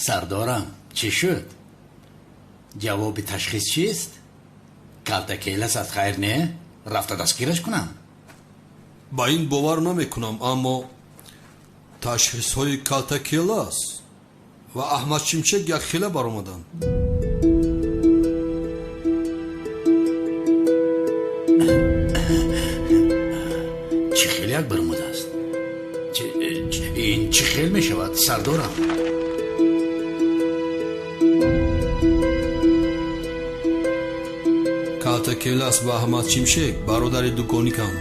Сардорам, чӣ шуд? Ҷавоби ташхис чист? Калтакелас аз хайр не? Рафта дастгираш кунам. Ба ин бовар намекунам, аммо ташхисҳои Калтакелас ва Аҳмад Шимшек якхела баромаданд. Чӣ хел як баромадааст? Ин чӣ хел мешавад, сардорам? Калтакелас ва Аҳмад Шимшек бародари дугониканд.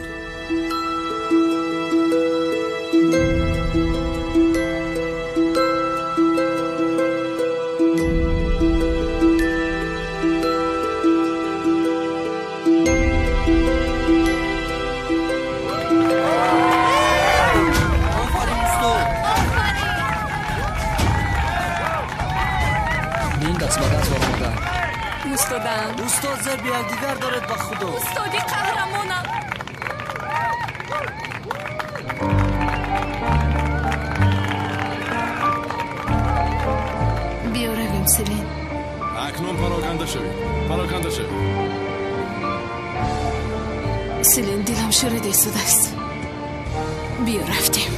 Устод, зеб якдигар доред ба худо. Устоди қаҳрамонам. Биё равем, Селин. Акнун пароканда шавед, пароканда шавед. Селин, дилам ширида истодааст. Биё рафтем.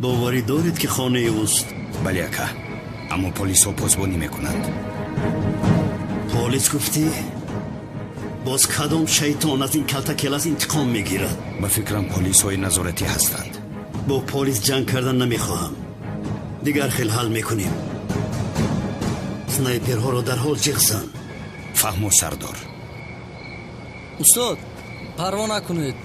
Боварӣ доред, ки хонаи ӯст? Бале, ака, аммо полисҳо посбонӣ мекунанд. Полис гуфтӣ? Боз кадом шайтон аз ин Калтакелас интиқом мегирад? Ба фикрам, полисҳои назоратӣ ҳастанд. Бо полис ҷанг кардан намехоҳам. Дигар хел ҳал мекунем. Снайперҳоро дарҳол ҷиғ зан. Фаҳмо, сардор. Устод, парво накунед.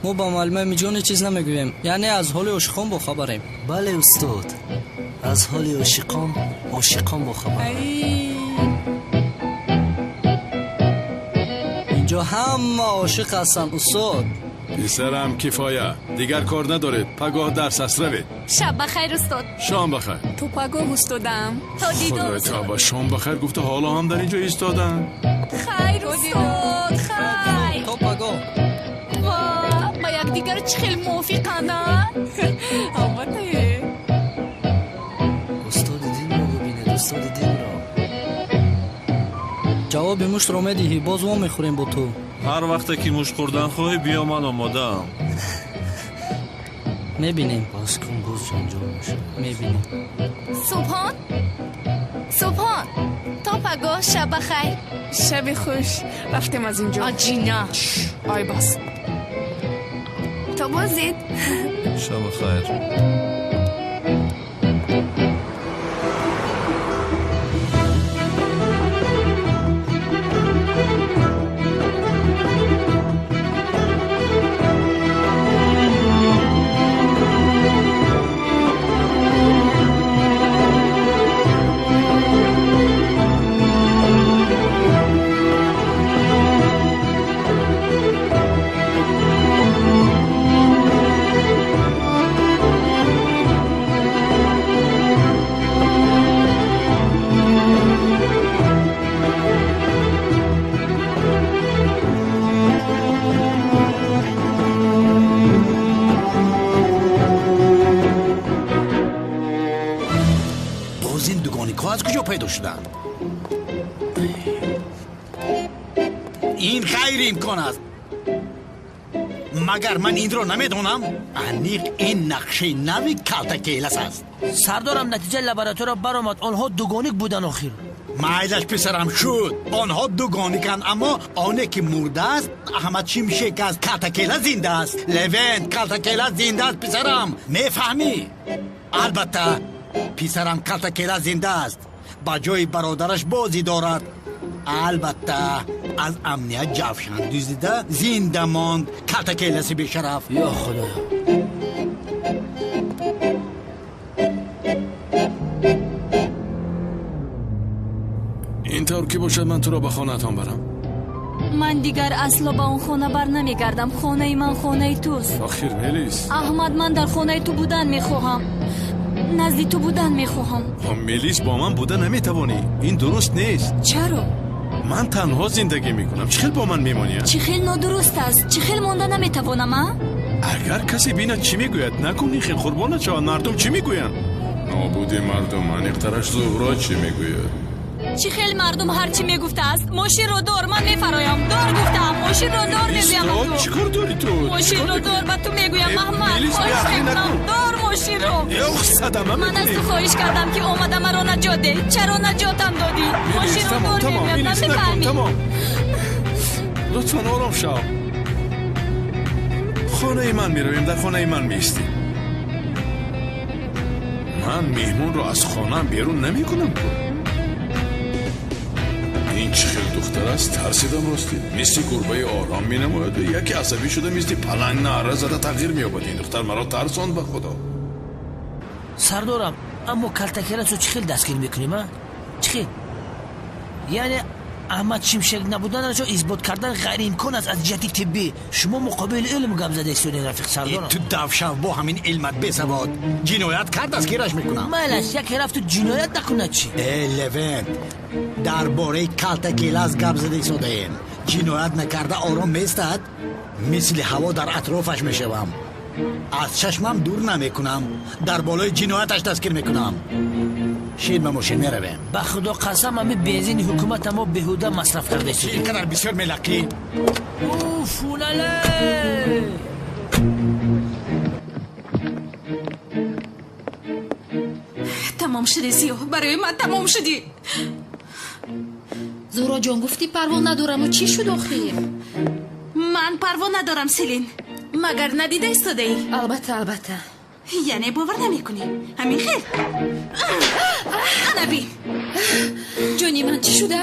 Мо ба муаллимаи Миҷон ҳеҷ чиз намегӯем, яъне аз ҳоли ошиқон бохабарем. Бале, устод, аз ҳоли ошиқон ошиқон бохабар. Инҷо ҳама ошиқ ҳастанд, устод. Писарам, кифоя, дигар кор надоред. Пагоҳ дарс аст, равед. Шаб бахайр, устод. Шом бахайр. То пагоҳ, устодам. То дидор. Худои тавба, шом бахайр гуфта ҳоло ҳам дар инҷо истоданд. Хайр, устод, хайр. То пагоҳ. Ва ба якдигар чӣ хел мувофиқанд, а? Албатта. Устоди динро бубинед, устоди динро. Ҷавоби муштро медиҳӣ, боз мо мехӯрем бо ту. Ҳар вақте ки мушт хӯрдан хоҳӣ, биё, ман омодаам. Мебинем. Боз кун, боз ҷанҷол мешавад. Мебинем. Субҳон, Субҳон, то пагоҳ, шаб бахайр. Шаби хуш. Рафтем аз инҷо. Аҷина. Ай бас. То боздид. Шаба хайр. Боз ин дугоникҳо аз куҷо пайдо шуданд? Ин ғайриимкон аст. Магар ман инро намедонам? Аниқ ин нақшаи нави Калтакелас аст. Сардорам, натиҷаи лаборатория баромад, онҳо дугоник буданд охир. Майлаш, писарам, шуд. Онҳо дугониканд, аммо оне ки мурдааст, Аҳмад Шимшек аст. Калтакела зинда аст, Левент. Калтакела зинда аст, писарам, мефаҳмӣ? Албатта, писарам, Калтакела зинда аст, ба ҷои бародараш бозӣ дорад. Албатта, аз амният ҷавшан дуздида зинда монд Калтакеласи бешараф. Ё худоё. Ин тавр ки бошад, ман туро ба хонаатон барам. Ман дигар асло ба он хона бар намегардам. Хонаи ман хонаи туст. Охир, Мелис. Аҳмад, ман дар хонаи ту будан мехоҳам, назди ту будан мехоҳам. Мелис, бо ман буда наметавонӣ, ин дуруст нест. Чаро? Ман танҳо зиндагӣ мекунам, чӣ хел бо ман мемонӣ? Чӣ хел нодуруст аст? Чӣ хел монда наметавонам, а? Агар касе бинад, чӣ мегӯяд? Накун ин хел, қурбонат шавад, мардум чӣ мегӯянд? Нобуди мардум, аниқтараш Зуҳро чӣ мегӯяд? Чӣ хел мардум ҳар чӣ мегуфтааст? Мошинро дор, ман мефароям. Дор гуфтаам, мошинро дор мегӯям ба ту. Чӣ кор дорӣ ту? Мошинро дор, ба ту мегӯям, Аҳмад. Хоҳиш мекунам, дор мошинро. Садама. Ман аз ту хоҳиш кардам, ки омада маро наҷот деҳ. Чаро наҷотам додӣ? Мошинро дор мегӯям, намефаҳмӣ? Лутфан ором шав. Хонаи ман меравем, дар хонаи ман меистем. Ман меҳмонро аз хонаам берун намекунам. Ин чӣ хел духтар аст? Тарсидам ростӣ. Мисли гурбаи ором менамояд, яке асабӣ шуда мисли паланг наъра зада тағйир меёбад. Ин духтар маро тарсонд, ба худо. Сардорам, аммо калтакеласо чӣ хел дастгир мекунем, а? Чӣ хел? Яъне Аҳмад Шимшек набуданашо исбот кардан ғайриимкон аст аз ҷиҳати тиббӣ. Шумо муқобили илм гап зада истодед, рафиқ сардорам. Ту давшав бо ҳамин илмат бесавод. Ҷиноят кард, дастгираш мекунам. Майлаш, яке рафту ҷиноят накунад чӣ? Э, Левент, дар бораи калтакелас гап зада истодаем. Ҷиноят накарда ором местад? Мисли ҳаво дар атрофаш мешавам, аз чашмам дур намекунам, дар болои ҷинояташ дастгир мекунам. Шин ба мошин, меравем. Ба худо қасам, ҳами бензини ҳукумата мо беҳуда масраф карда истодем. Ин қадар бисёр мелақӣ. Фунале. Тамом шуди, Зиё, барои ман тамом шудӣ. Зуҳроҷон, гуфтӣ парво надораму чӣ шуд охир? Ман парво надорам, Селин. Магар надида истодаӣ? Албатта, албатта. Яъне бовар намекунӣ, ҳамин хел? Ана бин. Ҷони ман, чӣ шуда?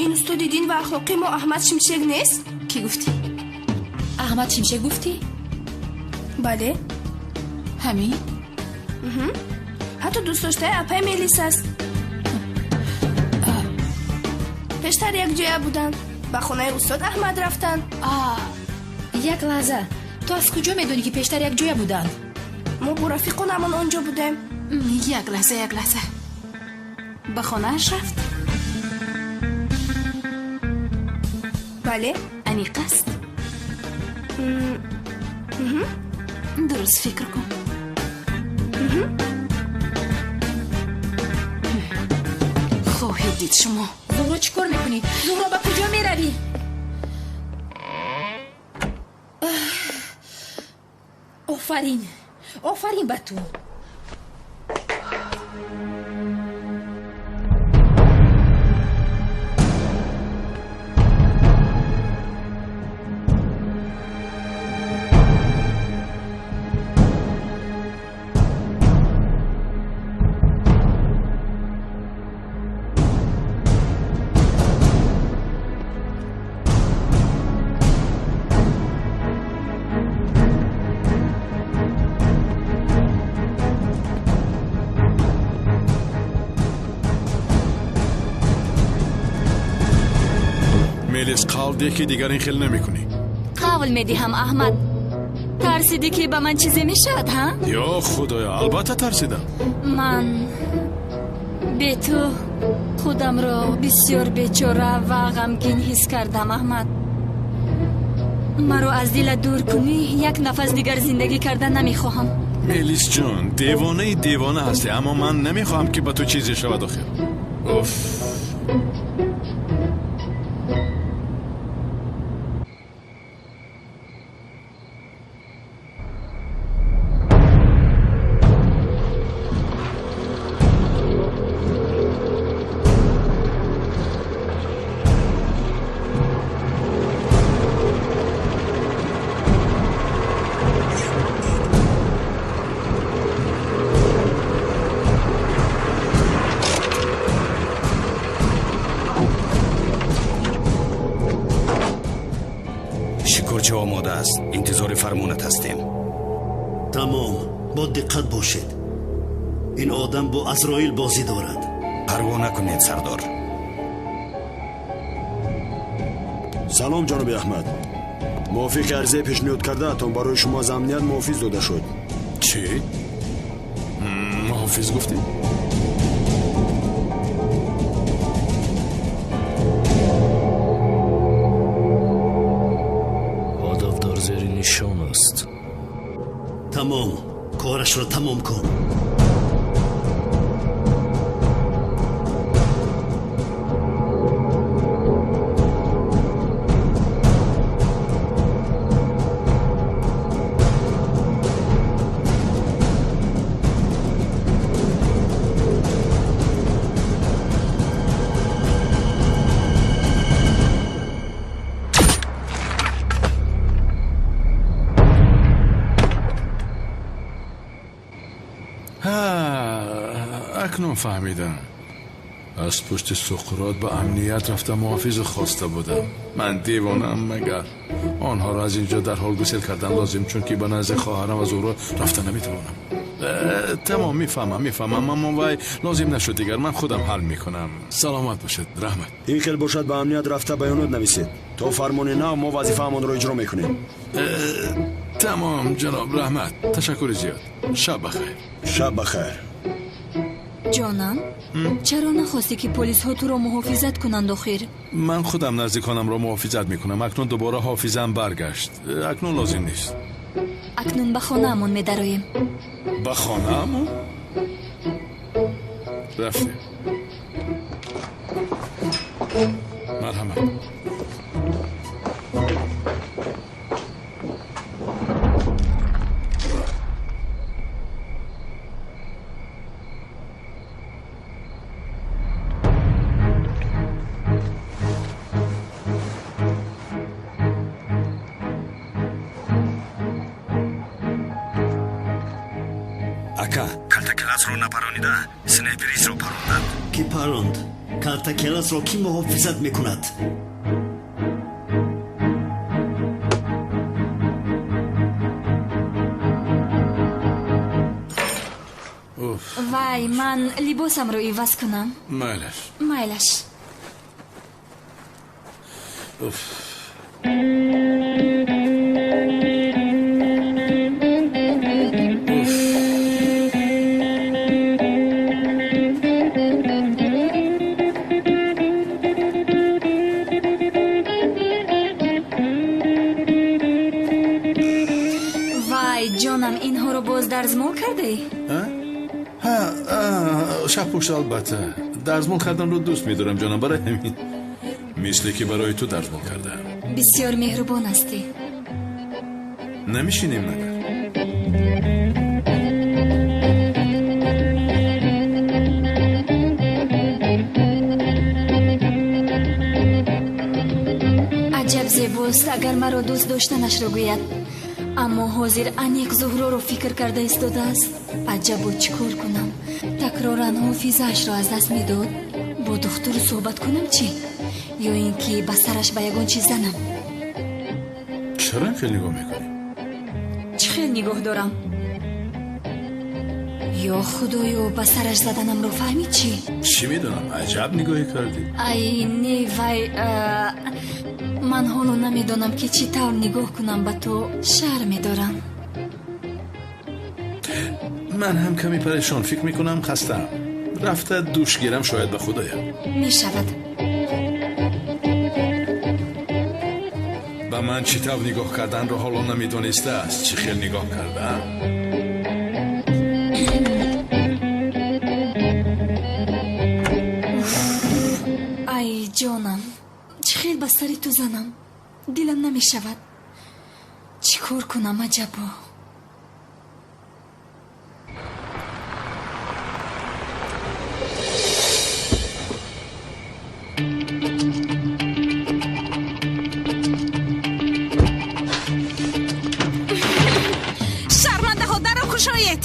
Ин устоди дин ва ахлоқи мо Аҳмад Шимшек нест? Кӣ гуфтӣ? Аҳмад Шимшек гуфтӣ? Бале. Ҳамин? Ҳатто дӯстдоштаи апаи Мелис аст. Пештар якҷоя буданд, ба хонаи устод Аҳмад рафтанд. Як лаҳза, ту аз куҷо медонӣ, ки пештар якҷоя буданд? Мо бо рафиқонамон он ҷо будем. Як лаҳза, як лаҳза, ба хонааш рафт? Бале. Аниқ аст? Дуруст фикр кун. Хоҳед дид шумо. Зуҳро, чӣ кор мекунӣ? Зуҳро, ба куҷо меравӣ? Офарин, офарин ба ту. Мелис, қавл деҳ, ки дигар ин хел намекунӣ. Қавл медиҳам, Аҳмад. Тарсидӣ, ки ба ман чизе мешавад, ҳа? Ё худоё, албатта тарсидам. Ман бе ту худамро бисёр бечора ва ғамгин ҳис кардам, Аҳмад. Маро аз дилат дур кунӣ, як нафас дигар зиндагӣ карда намехоҳам. Мелисҷон, девонаи девона ҳастӣ, аммо ман намехоҳам, ки ба ту чизе шавад охир. Уф. аст. Интизори фармонат ҳастем. Тамом, бо диққат бошед. Ин одам бо Азроил бозӣ дорад. Парво накунед, сардор. Салом, ҷаноби Аҳмад. Мувофиқи арзаи пешниҳод кардаатон барои шумо аз амният муҳофиз дода шуд. Чӣ? Муҳофиз гуфтӣ? Ҳадаф дар зери нишон аст. Тамом, корашро тамом кун. Акнун фаҳмидам. Аз пушти Суқрот ба амният рафта муҳофизу хоста будам. Ман девонаам магар? Онҳоро аз инҷо дарҳол гусел кардан лозим, чунки ба назди хоҳарам ва Зуҳро рафта наметавонам. Тамом, мефаҳмам, мефаҳмам, аммо вай лозим нашуд дигар, ман худам ҳал мекунам. Саломат бошед, раҳмат. Ин хел бошад, ба амният рафта баёнот нависед. То фармони нав мо вазифаамонро иҷро мекунем. Тамом, ҷаноб, раҳмат. Ташаккури зиёд. Шаб бахайр. Шаб бахайр. Ҷонам, чаро нахостӣ, ки полисҳо туро муҳофизат кунанд охир? Ман худам наздиконамро муҳофизат мекунам. Акнун дубора ҳофизам баргашт. Акнун лозим нест. Акнун ба хонаамон медароем. Ба хонаамон? Рафтем. Марҳамат. Ака, калтакеласро напаронида, снайперистро паронданд. Кӣ паронд? Калтакеласро кӣ муҳофизат мекунад? Вай, ман либосамро иваз кунам. Майлаш. Майлаш. Уф. Ҷонам, инҳоро боз дарзмол кардаӣ? Шабпӯш, албатта. Дарзмол карданро дӯст медорам, ҷонам, барои ҳамин. Мисле ки барои ту дарзмол кардаам. Бисёр меҳрубон ҳастӣ. Намешинем магар? Аҷаб зебост, агар маро дӯст доштанашро гӯяд. Аммо ҳозир аниқ Зуҳроро фикр карда истодааст. Аҷабо, чӣ кор кунам? Такроран ҳофизаашро аз даст медод. Бо духтуру суҳбат кунам чӣ? Ё ин ки ба сараш ба ягон чиз занам? Чаро ин хел нигоҳ мекунӣ? Чӣ хел нигоҳ дорам? Ё худоё, ба сараш заданамро фаҳмид чӣ? Чӣ медонам, аҷаб нигоҳе кардӣ. Ай, не, вай, ман ҳоло намедонам, ки чӣ тавр нигоҳ кунам ба ту. Шарм медорам. Ман ҳам каме парешон, фикр мекунам хастаам. Рафта душ гирам, шояд ба худоям. Мешавад. Ба ман чӣ тавр нигоҳ карданро ҳоло намедонистааст. Чӣ хел нигоҳ кардаам? Ай, ҷонам, чӣ хел ба сари ту занам? Дилам намешавад. Чӣ кор кунам, аҷабо? Шармандаҳо, дарро кушоед!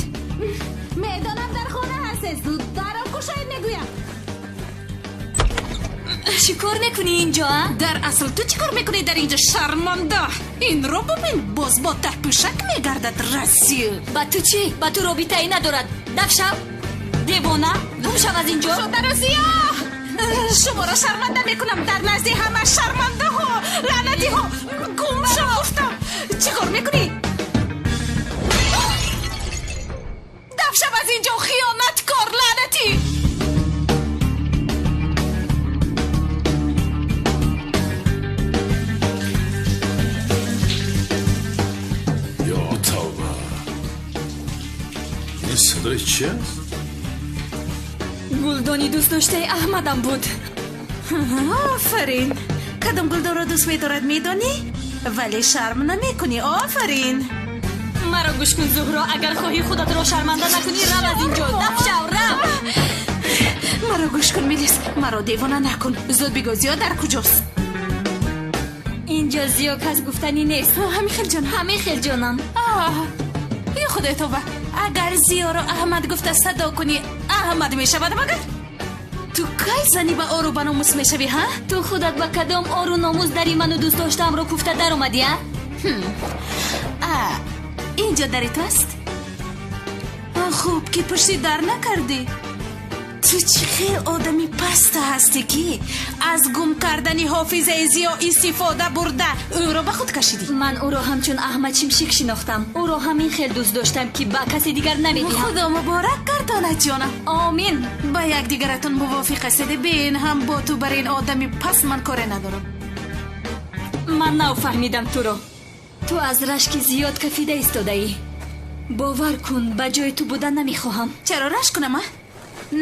Медонам, дар хона ҳастед. Зуд дарро кушоед, мегӯям. Чӣ кор мекунӣ инҷо, а? Дар асл ту чӣ кор мекунӣ дар инҷо, шарманда? Инро бубин, боз бо таҳпӯшак мегардад, расил. Ба ту чӣ? Ба ту робитае надорад. Даф шав, девона, гум шав аз инҷо. Шодарозиё, шуморо шарманда мекунам дар назди ҳама шармандаҳо, лаънатиҳо. Гум шав гуфтам. Чӣ кор мекунӣ? Даф шав аз инҷо, хиёнаткор, лаънатӣ. Ё тавба, ин садои чи аст? Гулдони дӯстдоштаи Аҳмадам буд. Офарин. Кадом гулдонро дӯст медорад, медонӣ? Вале шарм намекунӣ. Офарин. Маро гӯш кун, Зуҳро, агар хоҳӣ худатро шарманда накунӣ, рав аз инҷо. Даф шав, рав. Маро гӯш кун, Мелис, маро девона накун. Зуд бигӯ, Зиё дар куҷост? Инҷо Зиё кас гуфтанӣ нест. Ҳамин хел ҷонам. Ҳамин хел ҷонам. Ё худои тавба, агар Зиёро Аҳмад гуфта садо кунӣ, Аҳмад мешавад магар? Ту кай зани ба ору ба номус мешавӣ, ҳа? Ту худат ба кадом ору номус дари ману дӯст доштаамро куфта даромадӣ, а? Инҷо дари ту аст? Хуб ки пушти дар накардӣ. Ту чӣ хел одами паста ҳастӣ, ки аз гум кардани ҳофизаи Зиё истифода бурда ӯро ба худ кашидӣ. Ман ӯро ҳамчун Аҳмад Шимшик шинохтам. Ӯро ҳамин хел дӯст доштам, ки ба касе дигар намедиҳам. Худо муборак гардонад, ҷонам. Омин. Ба якдигаратон мувофиқ ҳастед. Бин ҳам бо ту бар ин одами паст ман коре надорам. Ман нафаҳмидам туро. Ту аз рашки зиёд кафида истодаӣ. Бовар кун, ба ҷои ту будан намехоҳам. Чаро рашк кунам, а?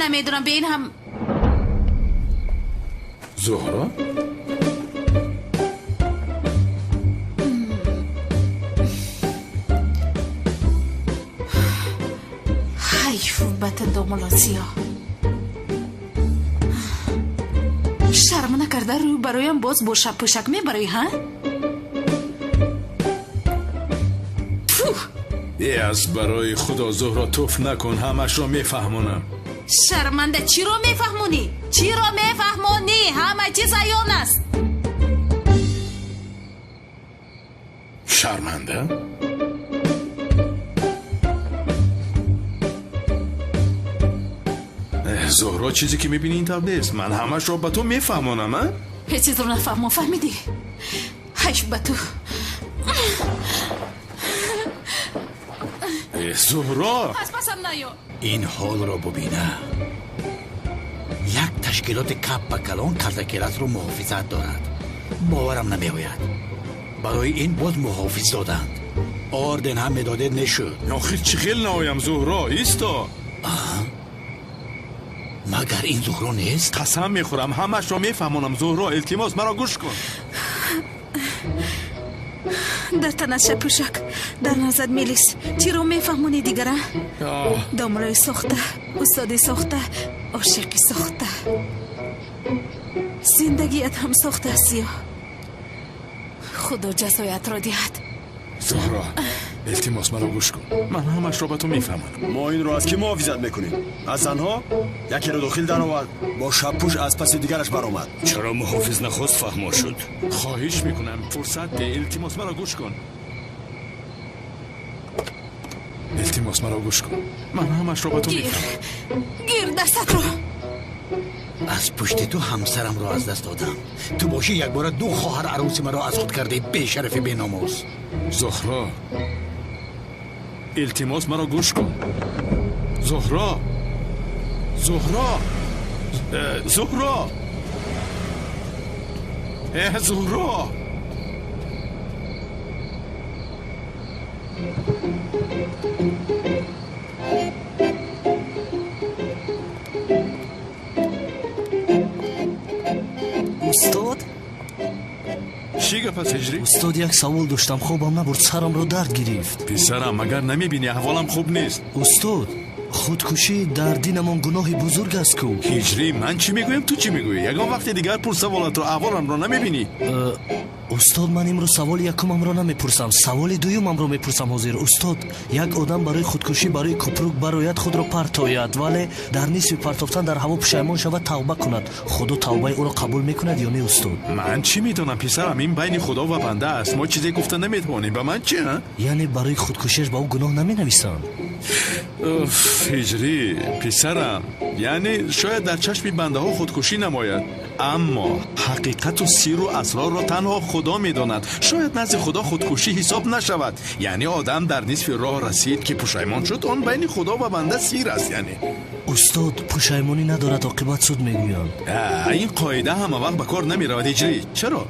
Намедонам, бин ҳам. Зуҳро? Ҳайф ба ту, домулло Зиё. Шарм накарда рӯ бароям боз бо шабпӯшак мебарӣ, ҳа? Э, аз барои худо, Зуҳро, туф накун, ҳамашро мефаҳмонам. Шарманда, чиро мефаҳмонӣ? Чиро мефаҳмонӣ? Ҳама чиз аён аст. Шарманда? Зуҳро, чизе ки мебинӣ ин тавр нест. Ман ҳамашро ба ту мефаҳмонам, а? Ҳеҷ чизро нафаҳмон, фаҳмидӣ? Ҳайф ба ту. Зуҳро! Пас пасам наё. Ин ҳолро бубина. Як ташкилоти кап ба калон калтакеласро муҳофизат дорад. Боварам намеояд. Барои ин боз муҳофиз доданд. Орден ҳам медодед нешуд. Охир чӣ хел наоям, Зуҳро? Исто. Магар ин Зуҳро нест? Қасам мехӯрам, ҳамашро мефаҳмонам, Зуҳро. Илтимос, маро гӯш кун. Дар танат шапӯшак, дар назад Мелис. Чиро мефаҳмонӣ дигара? Домлои сохта, устоди сохта, ошиқи сохта. Зиндагият ҳам сохта аст, Зиё. Худо ҷазоятро диҳад. Зуҳро, илтимос, маро гӯш кун. Ман ҳамашро ба ту мефаҳмонам. Мо инро аз кӣ муҳофизат мекунем? Аз занҳо? Якеро дохил даровард, бо шабпӯш аз паси дигараш баромад. Чаро муҳофиз нахост фаҳмо шуд? Хоҳиш мекунам, фурсат де, илтимос, маро гӯш кун. Илтимос, маро гӯш кун. Ман ҳамашро ба ту мефаҳмонам. Гир дастатро. Аз пушти ту ҳамсарамро аз даст додам. Ту бошӣ якбора ду хоҳар арӯси маро аз худ кардӣ, бешарафи беномус. Зуҳро, илтимос, маро гӯш кун. Зуҳро, Зуҳро, Зуҳро, Зуҳро. Устод? Чӣ гап аст, Ҳиҷрӣ? Устод, як савол доштам, хобам набурд, сарамро дард гирифт. Писарам, магар намебинӣ аҳволам хуб нест? Устод, худкушӣ дар динамон гуноҳи бузург аст ку. Ҳиҷрӣ, ман чӣ мегӯям, ту чӣ мегӯӣ? Ягон вақте дигар пурс саволатро, аҳволамро намебинӣ? Устод, ман имрӯз саволи якумамро намепурсам, саволи дуюмамро мепурсам ҳозир. Устод, як одам барои худкушӣ барои купрук барояд, худро партояд, вале дар нисфи партофтан дар ҳаво пушаймон шавад, тавба кунад, худо тавбаи ӯро қабул мекунад ё не, устод? Ман чӣ медонам, писарам, ин байни худо ва банда аст, мо чизе гуфта наметавонем. Ба ман чӣ? Яъне барои худкушиаш ба ӯ гуноҳ наменависанд? Уф, Ҳиҷрӣ, писарам, яъне шояд дар чашми бандаҳо худкушӣ намояд, аммо ҳақиқату сиру асрорро танҳо худо медонад. Шояд назди худо худкушӣ ҳисоб нашавад. Яъне одам дар нисфи роҳ расид, ки пушаймон шуд, он байни худо ва банда сир аст. Яъне устод, пушаймонӣ надорад, оқибат суд мегӯянд. Ин қоида ҳама вақт ба кор намеравад, Ҳиҷрӣ. Чаро?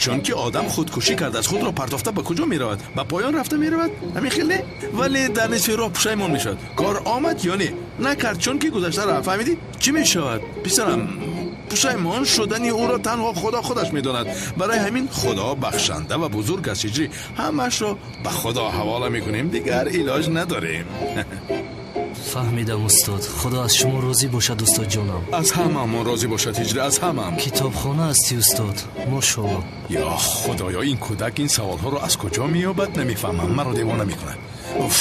Чунки одам худкушӣ кардааст, худро партофта ба куҷо меравад? Ба поён рафта меравад, ҳамин хел не? Вале дар нисфи роҳ пушаймон мешавад. Кор омад ё не? Накард, чунки гузашта рафт. Фаҳмидӣ? Чӣ мешавад, писарам? Пушаймон шудани ӯро танҳо худо худаш медонад. Барои ҳамин худо бахшанда ва бузург аст, Ҳиҷрӣ. Ҳамашро ба худо ҳавола мекунем, дигар илоҷ надорем. Фаҳмидам, устод. Худо аз шумо розӣ бошад, устод ҷонам. Аз ҳамаамон розӣ бошад, Ҳиҷрӣ, аз ҳамаам. Китобхона ҳастӣ, устод, мошоалло. Ё худоё, ин кӯдак ин саволҳоро аз куҷо меёбад, намефаҳмам. Маро девона мекунад. Уф.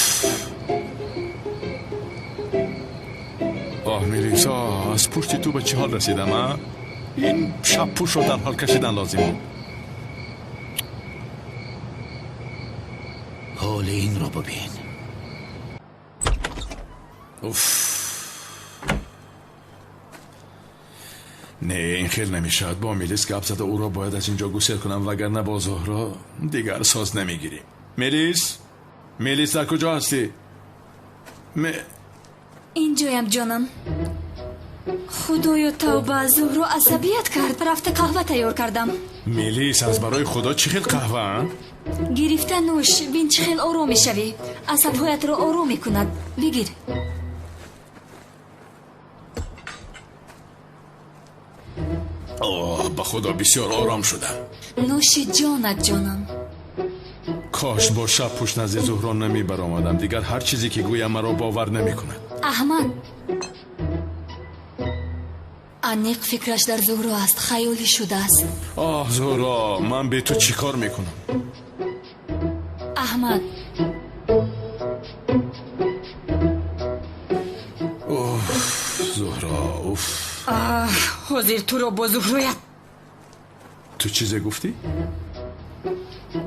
Оҳ, Мелиса, аз пушти ту ба чӣ ҳол расидам, а? Ин шабпӯшро дар ҳол кашидан лозим буд. Ҳоли инро бибин. Уф. Не, ин хел намешавад. Бо Мелис гап зада ӯро бояд аз инҷо гусел кунам, вагарна бо Зуҳро дигар соз намегирем. Мелис? Мелис, дар куҷо ҳастӣ? Инҷоям, ҷонам. Худоё, тавба, Зуҳро асабият кард. Рафта қаҳва тайёр кардам. Мелис, аз барои худо чӣ хел қаҳва? Гирифта нӯш, бин чӣ хел ором мешавӣ. Асабҳоятро ором мекунад. Бигир. Оҳ, ба худо бисёр ором шудам. Нӯши ҷонат, ҷонам. Кош бо шаб пушт назди Зуҳро намебаромадам. Дигар ҳар чизе ки гӯям маро бовар намекунад. Аҳмад, аниқ фикраш дар Зуҳро аст, хаёлӣ шудааст. Оҳ, Зуҳро, ман бе ту чӣ кор мекунам? Аҳмад. Уф, Зуҳро, уф. Оҳ, ҳозир туро бо Зуҳроят. Ту чизе гуфтӣ?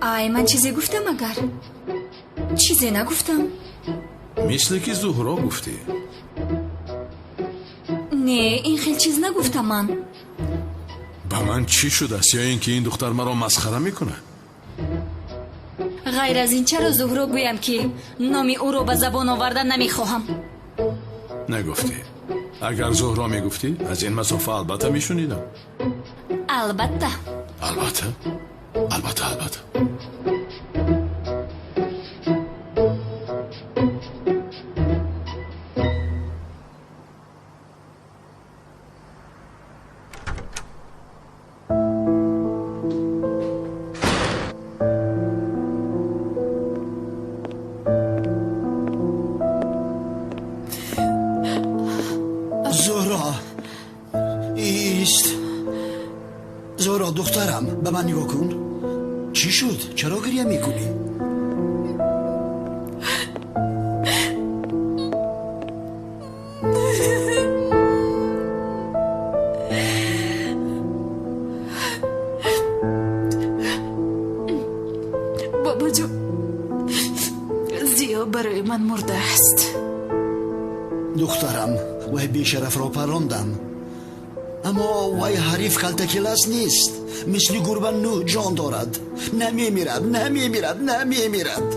Ай, ман чизе гуфтам агар? Чизе нагуфтам. Мисле ки Зуҳро гуфтӣ. Не, ин хел чиз нагуфтам ман. Ба ман чӣ шудааст? Ё ин ки ин духтар маро масхара мекунад? Ғайр аз ин чаро Зуҳро гӯям ки номи ӯро ба забон оварда намехоҳам? Нагуфтӣ. Агар Зуҳро мегуфтӣ, аз ин масофа албатта мешунидам. Албатта. Албатта? Албатта, албатта. Зуҳро, ист. Зуҳро, духтарам, ба ман нигоҳ кун. Чӣ шуд? Чаро гиря мекунӣ? Бобоҷон, Зиё барои ман мурдааст. Духтарам, вай бешарафро парондам, аммо вай ҳариф калтакелас нест. Мисли гурба нӯҳ ҷон дорад. Намемирад, намемирад, намемирад.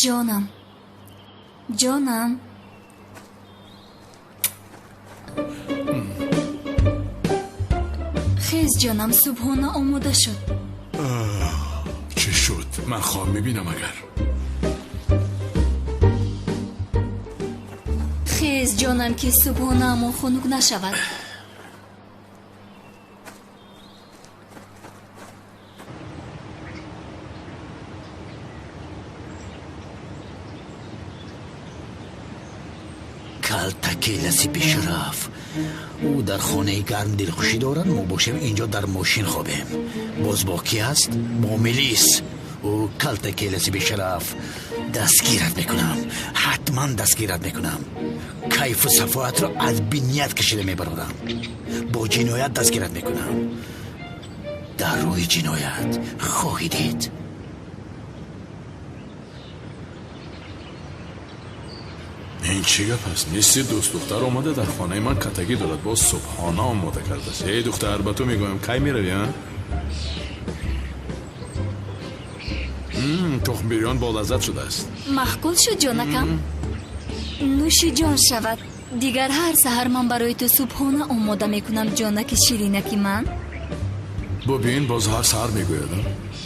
Ҷонам, ҷонам. Хез, ҷонам, субҳона омода шуд. Чӣ шуд? Ман хоб мебинам агар. Хез, ҷонам, ки субҳонаамон хунук нашавад. Калтакеласи бешараф. Ӯ дар хонаи гарм дилхушӣ дорад, мо бошем инҷо дар мошин хобем. Боз бо кӣ аст? Бо милис. Ӯ калтакеласи бешараф. Дастгират мекунам, ҳатман дастгират мекунам. Кайфу сафоятро аз биният кашида мебарорам. Бо ҷиноят дастгират мекунам. Дар рӯи ҷиноят хоҳӣ дид. Ин чӣ гап аст? Мисли дӯстдухтар омада дар хонаи ман катагӣ дорад, боз субҳона омода кардааст. Эй духтар, ба ту мегӯям, кай меравӣ, а? Тухмбирён болаззат шудааст. Маъқул шуд, ҷонакам. Нӯши ҷон шавад. Дигар ҳар саҳар ман барои ту субҳона омода мекунам, ҷонаки ширинаки ман. Бубин, боз ҳар саҳар мегӯяд.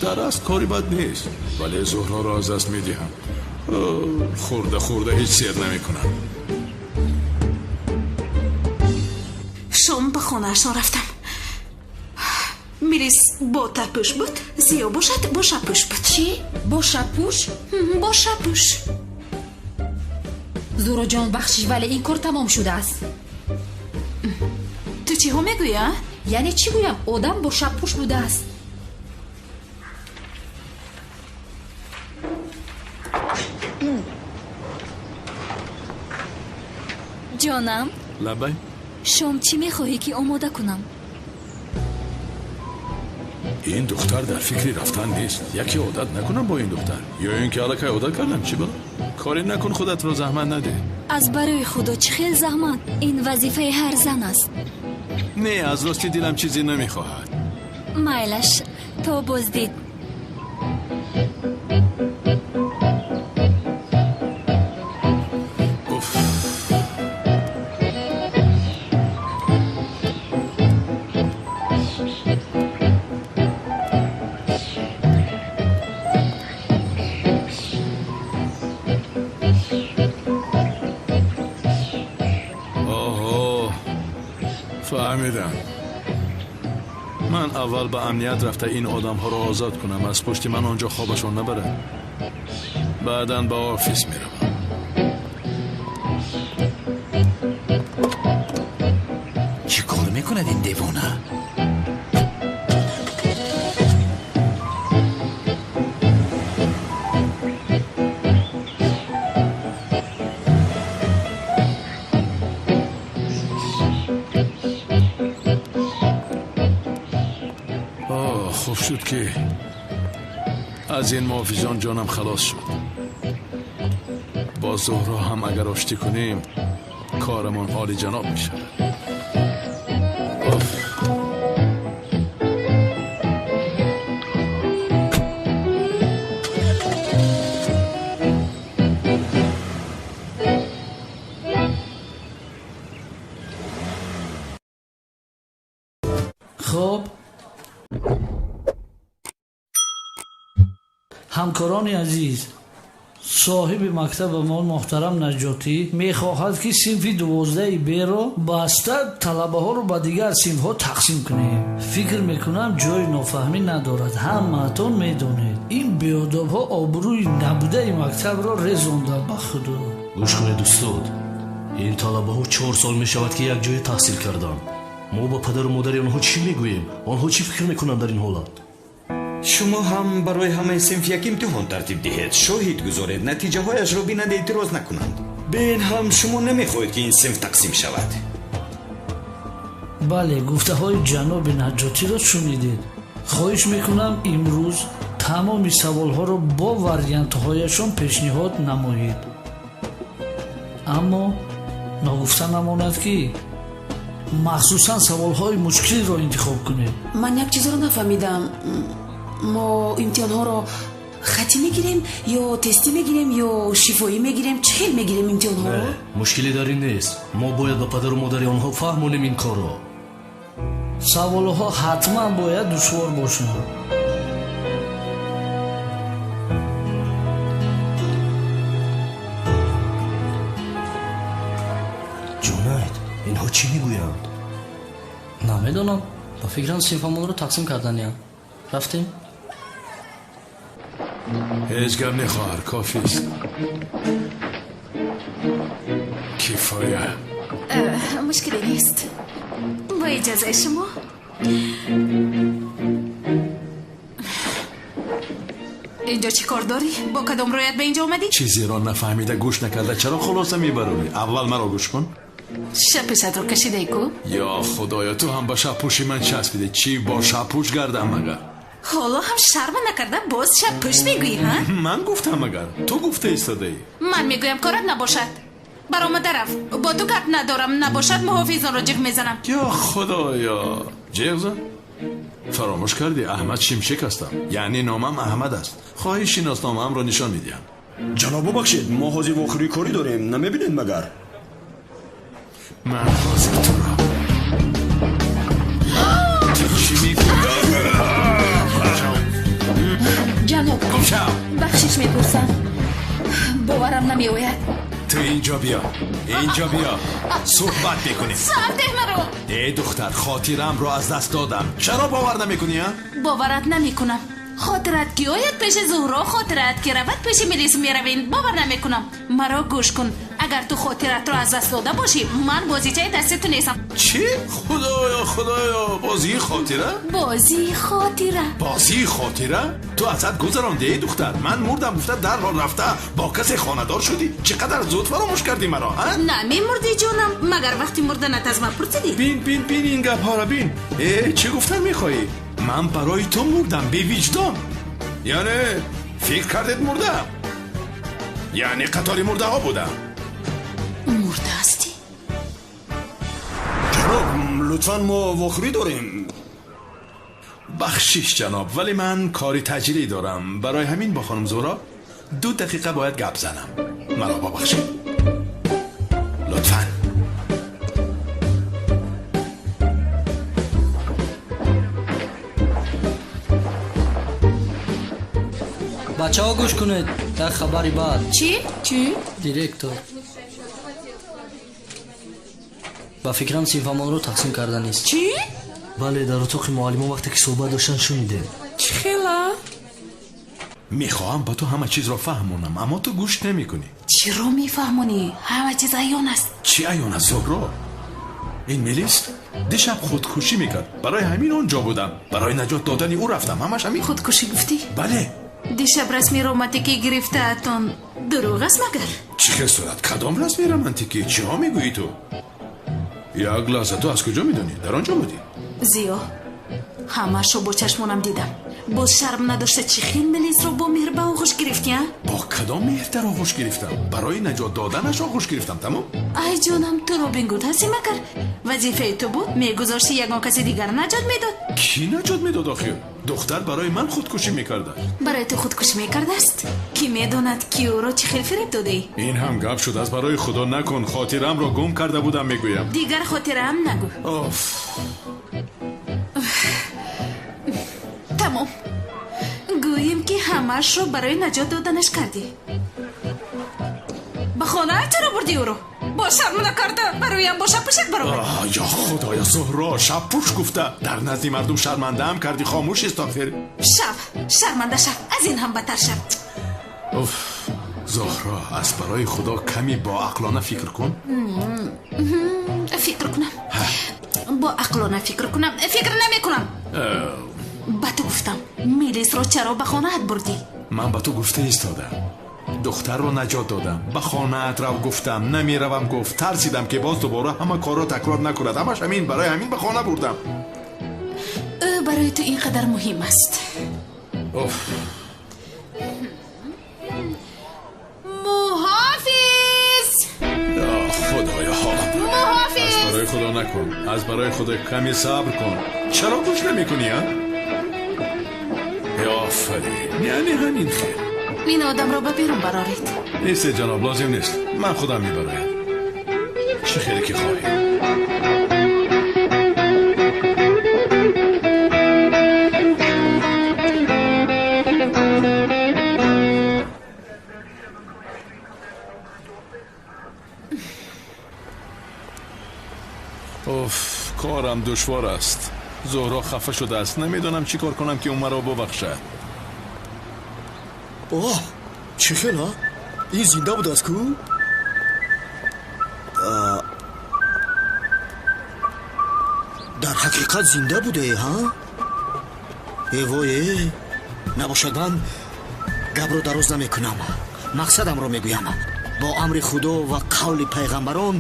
Дар асл кори бад нест, вале Зуҳроро аз даст медиҳам. Хӯрда хӯрда ҳеҷ сер намекунам. Шом ба хонаашон рафтам. Милис бо тарпӯш буд, Зиё бошад бо шапӯш буд. Чӣ? Бо шапӯш? Бо шапӯш. Зуроҷон, бахшиш, вале ин кор тамом шудааст. Ту чиҳо мегӯӣ, а? Яъне чӣ гӯям? Одам бо шаппӯш будааст. Ҷонам? Лабай. Шом чӣ мехоҳӣ ки омода кунам? Ин духтар дар фикри рафтан нест. Яке одат накунам бо ин духтар, ё ин ки аллакай одат кардам, чӣ бало? Коре накун, худатро заҳмат надеҳ. Аз барои худо чӣ хел заҳмат? Ин вазифаи ҳар зан аст. Не, аз рости дилам чизе намехоҳад. Майлаш, то боздид. Фаҳмидам. Ман аввал ба амният рафта ин одамҳоро озод кунам, аз пушти ман он ҷо хобашон набарад. Баъдан ба офис меравам. Чӣ кор мекунад ин девона? Хуб шуд ки аз ин муҳофизон ҷонам халос шуд. Бо Зуҳро ҳам агар оштӣ кунем, корамон олиҷаноб мешавад. Хуб, ҳамкорони азиз, соҳиби мактабамон муҳтарам Наҷотӣ мехоҳад ки синфи 12 Б-ро баста талабаҳоро ба дигар синфҳо тақсим кунем. Фикр мекунам ҷои нофаҳмӣ надорад. Ҳамаатон медонед, ин беодобҳо обрӯи набудаи мактабро резонданд ба худо. Гӯш кунед устод, ин талабаҳо 4 сол мешавад ки як ҷое таҳсил карданд. Мо ба падару модари онҳо чӣ мегӯем? Онҳо чӣ фикр мекунанд дар ин ҳолат? Шумо ҳам барои ҳамаи синф як имтиҳон тартиб диҳед, шоҳид гузоред, натиҷаҳояшро бинанд, эътироз накунанд. Бе ин ҳам шумо намехоҳед ки ин синф тақсим шавад. Бале, гуфтаҳои ҷаноби Наҷотиро шунидед. Хоҳиш мекунам имрӯз тамоми саволҳоро бо вариантҳояшон пешниҳод намоед. Аммо ногуфта намонад ки махсусан саволҳои мушкилро интихоб кунед. Ман як чизро нафаҳмидам. Мо имтиҳонҳоро хатӣ мегирем ё тестӣ мегирем ё шифоӣ мегирем? Чӣ хел мегирем имтиҳонҳоро? Мушкиле дар ин нест. Мо бояд ба падару модари онҳо фаҳмонем ин корро. Саволҳо ҳатман бояд душвор бошанд. Ҷунайд, инҳо чӣ мегӯянд? Намедонам. Ба фикрам синфамонро тақсим карданиям. Рафтем? Ҳеҷ гап не, хоҳар, кофист. Кифоя. Мушкиле нест. Бо иҷозаи шумо. Инҷо чӣ кор дорӣ? Бо кадом рӯят ба инҷо омадӣ? Чизеро нафаҳмида, гӯш накарда чаро хулоса мебаронӣ? Аввал маро гӯш кун. Шапешатро кашидаи ку? Ё худоё, ту ҳам ба шабпӯши ман часпидӣ. Чӣ бо шабпӯш гардам магар? Ҳоло ҳам шарма накарда боз шабпӯш мегӯӣ, ҳа? Ман гуфтам магар? Ту гуфта истодаӣ. Ман мегӯям корат набошад. Баромада рафт. Бо ту гап надорам, набошад муҳофизонро ҷиғ мезанам. Ё худоё, ҷиғ зан? Фаромӯш кардӣ, Аҳмад Шимшек ҳастам. Яъне номам Аҳмад аст. Хоҳӣ шиносномаамро нишон медиҳам. Ҷаноб, бубахшед, мо ҳозир вохӯрии корӣ дорем, намебинед магар? Ман ҳозир туро. Ту чӣ мегӯӣ? Ҷаноб, бахшиш мепурсам, боварам намеояд. Ту инҷо биё, инҷо биё, суҳбат мекунем. Сар деҳ маро. Э духтар, хотирамро аз даст додам. Чаро бовар намекунӣ, а? Боварат намекунам. Хотират ки ояд пеши Зуҳро, хотират ки равад пеши милис меравем. Бовар намекунам. Маро гӯш кун. Агар ту хотиратро аз даст дода бошӣ, ман бозичаи дасти ту нестам. Чӣ? Худоё, худоё, бозии хотира? Бозии хотира. Бозии хотира? Ту аз ҳад гузарондӣ, эй духтар. Ман мурдам гуфта дарҳол рафта бо касе хонадор шудӣ. Чӣ қадар зуд фаромӯш кардӣ маро, а? Намемурдӣ ҷонам, магар вақти мурданат аз ман пурсидӣ? Бин, бин, бин ин гапҳоро бин. Э, чӣ гуфтан мехоҳӣ? Ман барои ту мурдам, бевиҷдон. Яъне фикр кардед мурдам? Яъне қатори мурдаҳо будам. Мурда ҳастӣ? Ҷаноб, лутфан мо вохӯрӣ дорем. Бахшиш ҷаноб, вале ман кори таҷрӣ дорам. Барои ҳамин бо хонум Зуҳро 2 дақиқа бояд гап занам. Маро бибахшед. Лутфан. Бачаҳо гӯш кунед, як хабари бад. Чӣ? Чӣ? Директор ба фикрам синфамонро тақсим карданист. Чӣ? Бале, дар утоқи муаллимон вақте ки суҳбат доштан шунидем. Чӣ хела? Мехоҳам ба ту ҳама чизро фаҳмонам, аммо ту гӯш намекунӣ. Чиро мефаҳмонӣ? Ҳама чиз аён аст. Чӣ аён аст, Зуҳро? Ин милис дишаб худкушӣ мекард. Барои ҳамин он ҷо будам. Барои наҷот додани ӯ рафтам. Ҳамаш ҳамин. Худкушӣ гуфтӣ? Бале. Дишаб расми романтикӣ гирифтаатон дурӯғ аст магар? Чӣ хел сурат? Кадом расми романтикӣ? Чиҳо мегӯӣ ту? Як лаҳза, ту аз куҷо медонӣ? Дар он ҷо будӣ? Зиё, ҳамаашро бо чашмонам дидам. Боз шарм надошта чӣ хел милисро бо меҳр ба оғӯш гирифтӣ, а? Бо кадом меҳр дар оғӯш гирифтам? Барои наҷот доданаш оғӯш гирифтам, тамом? Ай ҷонам, ту Робин Гуд ҳастӣ магар? Вазифаи ту буд, мегузошти ягон каси дигар наҷот медод. Кӣ наҷот медод охир? Духтар барои ман худкушӣ мекарда. Барои ту худкушӣ мекардааст? Кӣ медонад, ки ӯро чӣ хел фиреб додаӣ? Ин ҳам гап шуд, аз барои худо накун. Хотираамро гум карда будам, мегӯям. Дигар хотираам нагӯ. Оф. Тамом. Гӯем ки ҳамаашро барои наҷот доданаш кардӣ. Ба хонаат чаро бурдӣ ӯро? Бо шарм накарда бароям бо шабпӯшак баромад. Ё худоё, Зуҳро, шабпӯш гуфта дар назди мардум шармандаам кардӣ. Хомӯш ист охир. Шаб, шарманда шаб, аз ин ҳам бадтар шаб. Уф, Зуҳро, аз барои худо каме боақлона фикр кун. Фикр кунам? Боақлона фикр кунам? Фикр намекунам. Ба ту гуфтам, милисро чаро ба хонаат бурдӣ? Ман ба ту гуфта истодам. Духтарро наҷот додам. Ба хонаат рав гуфтам, намеравам гуфт. Тарсидам ки боз дубора ҳама корро такрор накунад. Ҳамаш ҳамин, барои ҳамин ба хона бурдам. Ӯ барои ту ин қадар муҳим аст. Оф. Муҳофиз! Ё худоё, ҳолам. Муҳофиз! Аз барои худо накун. Аз барои худо каме сабр кун. Чаро гӯш намекунӣ, а? Офарин, яъне ҳамин хел. Ин одамро ба берун бароред. Нест ҷаноб, лозим нест. Ман худам мебароям. Чӣ хеле ки хоҳӣ. Оф, корам душвор аст. Зуҳро хафа шудааст. Намедонам чӣ кор кунам ки ӯ маро бубахшад. Оҳ, чӣ хела? Ин зинда будааст ку? Дар ҳақиқат зинда будае, ҳа? Э вой, э, набошад, ман гапро дароз намекунам, мақсадамро мегӯям. Бо амри Худо ва қавли пайғамбарон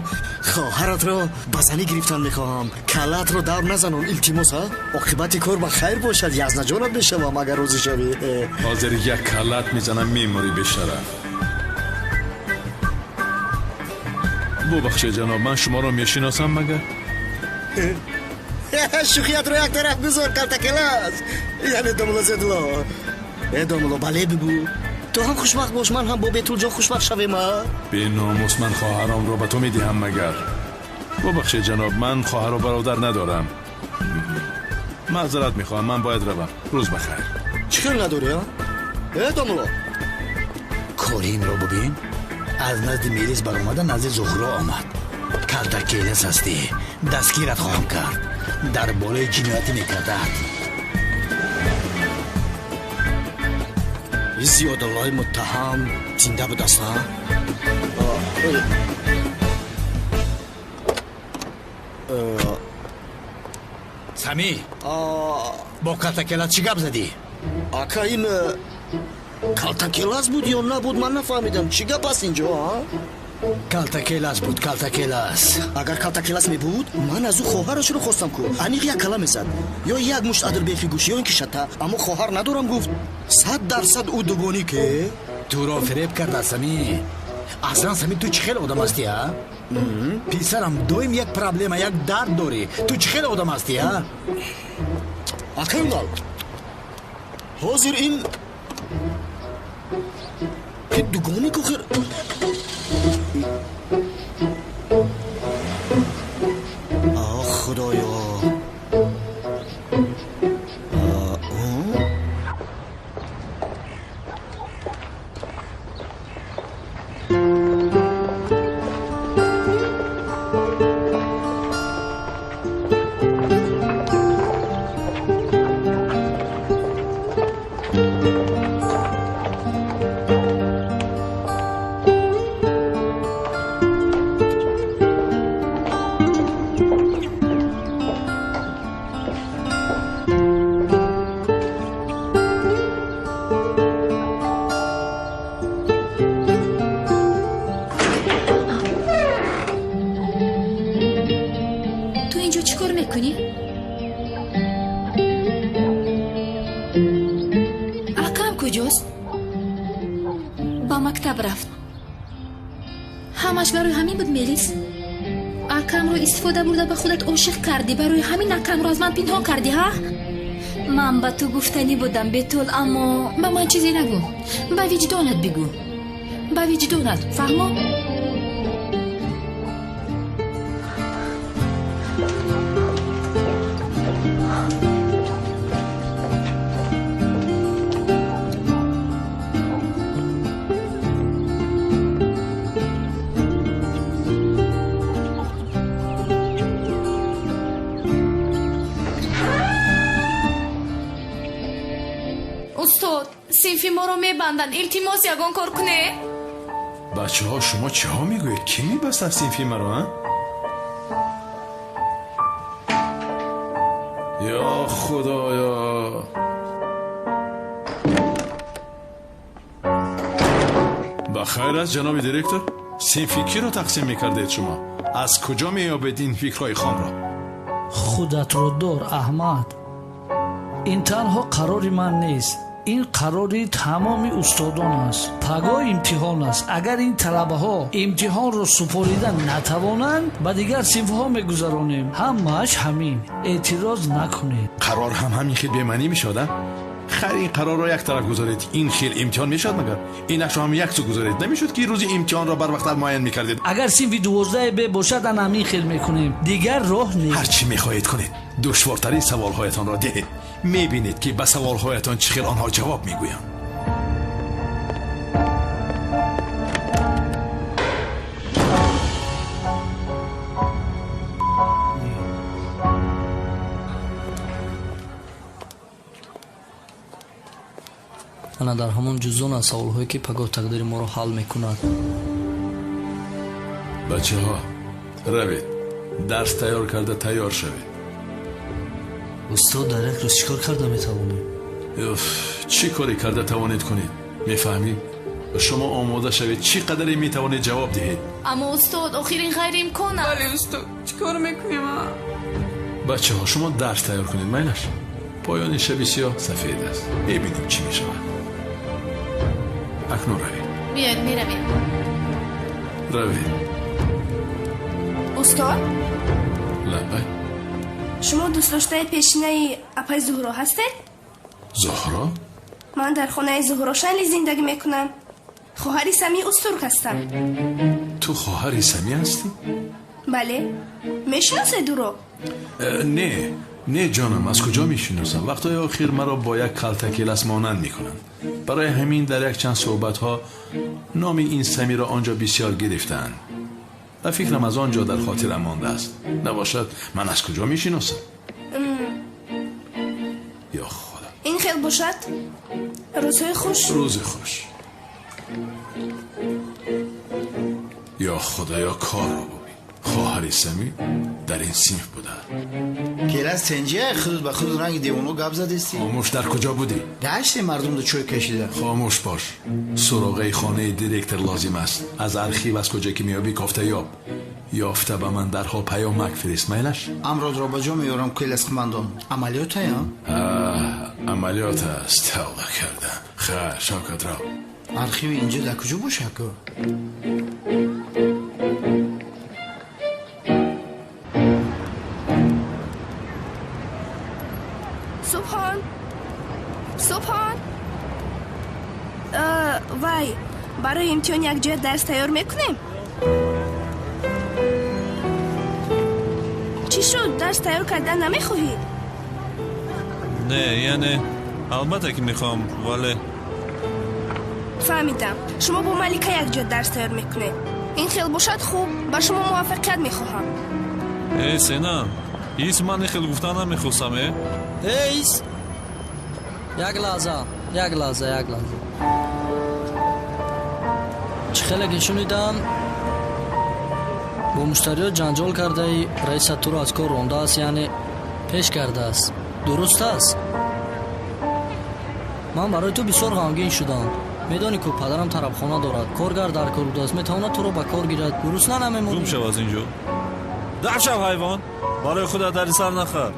хоҳаратро ба занӣ гирифтан мехоҳам. Каллаатро давр назанон, илтимос, ҳа? Оқибати кор ба хайр бошад, язнаҷонат мешавам, агар розӣ шавӣ. Ҳозир як каллат мезанам, мемурӣ, бешараф. Бубахшед, ҷаноб, ман шуморо мешиносам магар? Шӯхиятро як тараф гузор, Калтакелас, яъне домуло Зедло. Э домуло, бале бигӯ. Ту ҳам хушбахт бош, ман ҳам бо Бетулҷон хушбахт шавем, а? Беномус, ман хоҳаромро ба ту медиҳам магар? Бубахшед, ҷаноб, ман хоҳару бародар надорам. Маъзарат мехоҳам, ман бояд равам. Рӯз бахайр. Чӣ хел надорӣ, а? Э домуло, кори инро бубин. Аз назди мелис баромада назди Зуҳро омад. Калтакелас ҳастӣ, дастгират хоҳам кард. Дар болои ҷиноятӣ мекардад. Зиёдуллои муттаҳам зинда будааст, а? Сами, бо Калтакелас чӣ гап задӣ? Ака, ин Калтакелас буд ё набуд, ман нафаҳмидам. Чӣ гап аст инҷо, а? Калтакелас буд, Калтакелас. Агар Калтакелас мебуд, ман аз ӯ хоҳарашро хостам ку. Аниқ як кала мезад, ё як мушт адилбехи гӯш, ё ин ки шата. Аммо хоҳар надорам гуфт. 100% ӯ дугонӣ ке. Туро фиреб карда, Сами. Аслан, Сами, ту чӣ хел одам ҳастӣ, а? Писарам, доим як проблема, як дард дорӣ. Ту чӣ хел одам ҳастӣ, а? Акай, ҳозир ин дугоник охир. Худоё. Ту инҷо чӣ кор мекунӣ? Акам куҷост? Ба мактаб рафт. Ҳамаш барои ҳамин буд, Мелис? Акамро истифода бурда ба худат ошиқ кардӣ. Барои ҳамин акамро аз ман пинҳон кардӣ, ҳа? Ман ба ту гуфтанӣ будам, Бетул, аммо ба ман чизе нагӯ. Ба виҷдонат бигӯ, ба виҷдонат, фаҳмо? Устод, синфи моро мебанданд, илтимос, ягон кор куне. Бачаҳо, шумо чиҳо мегӯед? Кӣ мебастад синфи маро, а? Ё Худоё! Ба хайр аст, ҷаноби директор? Синфи киро тақсим мекардед шумо? Аз куҷо меёбед ин фикрҳои хомро? Худатро дор, Аҳмад. Ин танҳо қарори ман нест, ин қарори тамоми устодон аст. Пагоҳ имтиҳон аст. Агар ин талабаҳо имтиҳонро супорида натавонанд, ба дигар синфҳо мегузаронем. Ҳамааш ҳамин. Эътироз накунед. Қарор ҳам ҳамин хел бемаънӣ мешавад, а? Хайр, ин қарорро як тараф гузоред. Ин хел имтиҳон мешавад магар? Инашро ҳам як су гузоред. Намешуд ки рӯзи имтиҳонро барвақттар муайян мекардед? Агар синфи 12 б бошад, ана ҳамин хел мекунем. Дигар роҳ нест. Ҳар чӣ мехоҳед кунед. Душвортарин саволҳоятонро диҳед. Мебинед ки ба саволҳоятон чӣ хел онҳо ҷавоб мегӯянд. Ана дар ҳамон ҷуздон аз саволҳое ки пагоҳ тақдири моро ҳал мекунад. Бачаҳо, равед, дарс тайёр карда тайёр шавед. Устод, дар як рӯз чӣ кор карда метавонем? Чӣ коре карда тавонед кунед? Мефаҳмӣ? Шумо омода шавед, чӣ қадаре метавонед ҷавоб диҳед. Аммо устод, охир ин ғайриимкон аст. Бале устод, чӣ кор мекунем? Бачаҳо, шумо дарс тайёр кунед, майлаш. Поёни шаби сиёҳ сафед аст. Мебинем чӣ мешавад. Акнун равед. Биёед, меравем. Равед. Устод? Лаббай. Шумо дӯстдоштаи пешинаи апаи Зуҳро ҳастед? Зуҳро? Ман дар хонаи Зуҳро Шанли зиндагӣ мекунам. Хоҳари Самӣ Устурк ҳастам. Ту хоҳари Самӣ ҳастӣ? Бале. Мешиносед ӯро? Не, не ҷонам, аз куҷо мешиносам? Вақтҳои охир маро бо як калтакелас монанд мекунанд. Барои ҳамин дар якчанд суҳбатҳо номи ин Самиро он ҷо бисёр гирифтаанд. Ва фикрам аз он ҷо дар хотирам мондааст. Набошад, ман аз куҷо мешиносам? Ё Худо. Ин хел бошад? Рӯзҳои хуш. Рӯзи хуш. Ё Худоё, корро бубин. Хоҳари Самӣ дар ин синф буда. Келас тенҷия худ ба худ ранги девоно гап задисти. Хомӯш, дар куҷо будӣ? Гашти мардумро чой кашида. Хомӯш бош. Суроғаи хонаи директор лозим аст. Аз архив аз куҷо ки меёбӣ кофта ёб. Ёфта ба ман дарҳол паёмак фирист, майлаш? Амродро ба ҷо меёрам, келас қумандон. Амалиётая? Амалиёт аст, тавба кардам. Хайр, Шавкат, рав. Архиви инҷо дар куҷо бошад ку? Субҳон, Субҳон, вай, барои имтиҳон якҷоя дарс тайёр мекунем? Чӣ шуд, дарс тайёр кардан намехоҳӣ? Не, яъне албатта ки мехоҳам, вале фаҳмидам, шумо бо Малика якҷоя дарс тайёр мекунед. Ин хел бошад хуб, ба шумо муваффақият мехоҳам. Э, Сена, ис ман ин хел гуфтан намехостам, э? Эй, ис! Як лаҳза, як лаҳза, як лаҳза. Чӣ хеле ки шунидам, бо муштариёт ҷанҷол кардаи, раисат туро аз кор рондааст, яъне пеш кардааст. Дуруст аст? Ман барои ту бисёр ғамгин шудам. Медонӣ ку падарам тарабхона дорад, коргар дар кор будааст, метавонад туро ба кор гирад. Гурусна намемонӣ. Гум шав аз ин ҷо. Дар шав, ҳайвон! Барои худат дарди сар нахар.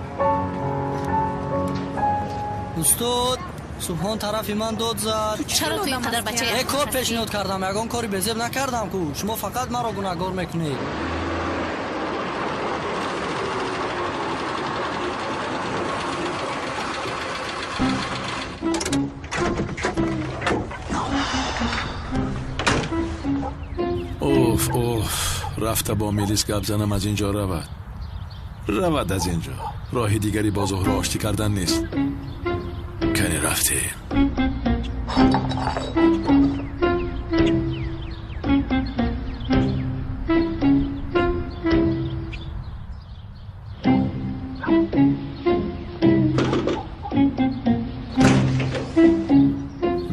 Устод, Субҳон тарафи ман дод зад. Чаро ту ин қадар бачаи Як кор пешниҳод кардам, ягон кори безеб накардам ку. Шумо фақат маро гунаҳгор мекунед. Оф, оф, рафта бо милис гап занам, аз ин ҷо равад. Равад аз ин ҷо. Роҳи дигари бо Зуҳро оштӣ кардан нест. Кани рафтем.